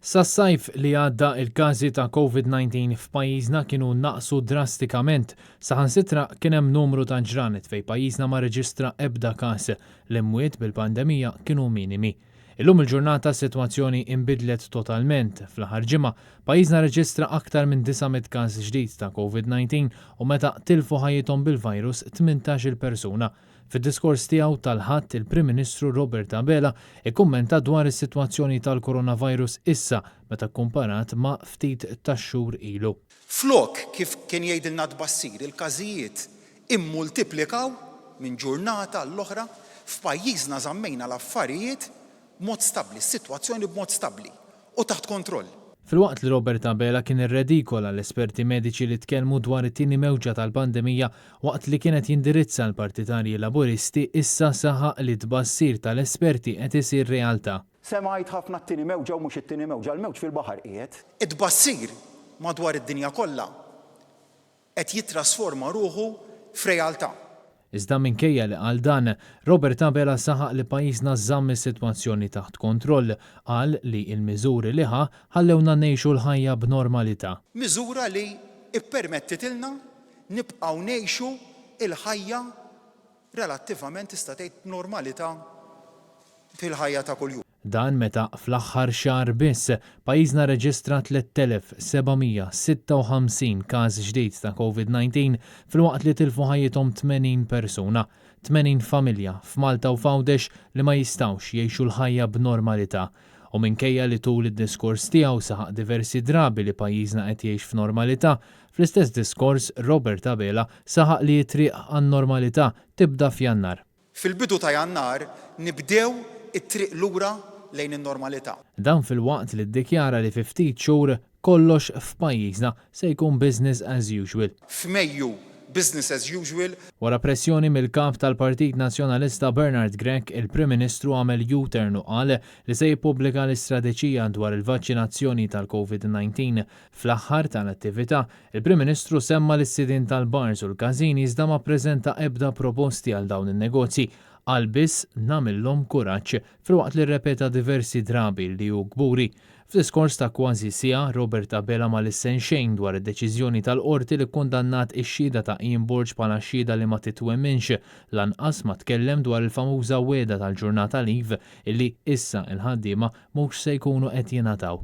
Sas-sajf li għadda il-każi ta' COVID-19 f'pajjiżna kienu naqsu drastikament. Saħansitra kien hemm numru ta' ġranet fejn pajjiżna ma reġistra ebda każ. L-imwiet bil-pandemija kienu minimi. Illum il-ġurnata s-sitwazzjoni inbidlet totalment. Fl-aħħar ġimgħa, pajjiżna reġistra aktar minn 900 każ ġdid ta' COVID-19 u meta tilfu ħajjithom bil-virus 18-il persuna. Fid-diskors tiegħu tal-Ħadd, il-Prim Ministru Robert Abela ikkummenta dwar is-sitwazzjoni tal-coronavirus issa meta kkumparat ma' ftit tax-xhur ilu. Flok, kif kien jgħidilna t-tbassir, il-każijiet immultiplikaw minn ġurnata għall-oħra, f'pajjiżna żammejna l-affarijiet b'mod stabbli, is-sitwazzjoni b'mod stabbli u taħt kontroll. Filwaqt li Robert Abela kien irredikola l-esperti mediċi li tkellmu dwar it-tieni mewġa tal-pandemija waqt li kien qed jindirizza l-partitarji Laburisti issa saħaq li t-tbassir tal-esperti qed isir realtà. Semgħet ħafna t-tieni mewġa u mhux it-tieni mewġa, l-mewġ fil-baħar qiegħed. It-tbassir madwar id-dinja kollha qed jittrasforma ruħu f'realtà. Iżda minkejja li qal dan, Robert Abela saħaq li pajjiżna żamm is-sitwazzjoni taħt kontroll. Qal li l-miżuri li ħa ħallewna ngħixu l-ħajja b'normalità. Miżura li ppermettitilna nibqgħu ngħixu l-ħajja relattivament tista' tgħid b'normalità fil-ħajja ta' kuljum. Dan meta fl-aħħar xahar biss, pajjiżna rreġistra 3,756 każ ġdid ta' Covid-19 filwaqt li tilfu ħajjithom 80 persuna. 80 familja f'Malta u f'Għawdex li ma jistgħux jgħixu l-ħajja b'normalità. U minkejja li tul id-diskors tiegħu saħaq diversi drabi li pajjiżna qed jgħix f'normalità, fl-istess diskors Robert Abela saħaq li t-triq għan-normalità tibda f'Jannar. Fil-bidu ta' Jannar nibdew it-triq lura lejn in-normalità. Dan filwaqt li ddikjara li fi ftit xhur kollox f'pajjiżna se jkun business as usual. F'Mejju business as usual. Wara pressjoni mill-Kap tal-Partit Nazzjonalista Bernard Grech, il-Prim Ministru għamel U-turn u qal li se jippubblika l-istrateġija dwar il-vaċċinazzjoni tal-Covid-19. Fl-aħħar tal-attività, Il-Prim Ministru semma lis-sidien tal-bars u l-każini iżda ma ppreżenta ebda proposti għal dawn in-negozji. Qal biss nagħmillhom kuraġġ, filwaqt li rrepeta diversi drabi li hu kburi. F'diskors ta' kważi siegħa, Robert Abela ma lissen xejn dwar id-deċiżjoni tal-Qorti li kkundannat ix-xhieda ta' Ian Borg bħala xhieda li ma titwemminx. Lanqas ma tkellem dwar il-famuża wegħda tal-ġurnata leave illi issa l-ħaddiema mhux se jkunu qed jingħataw.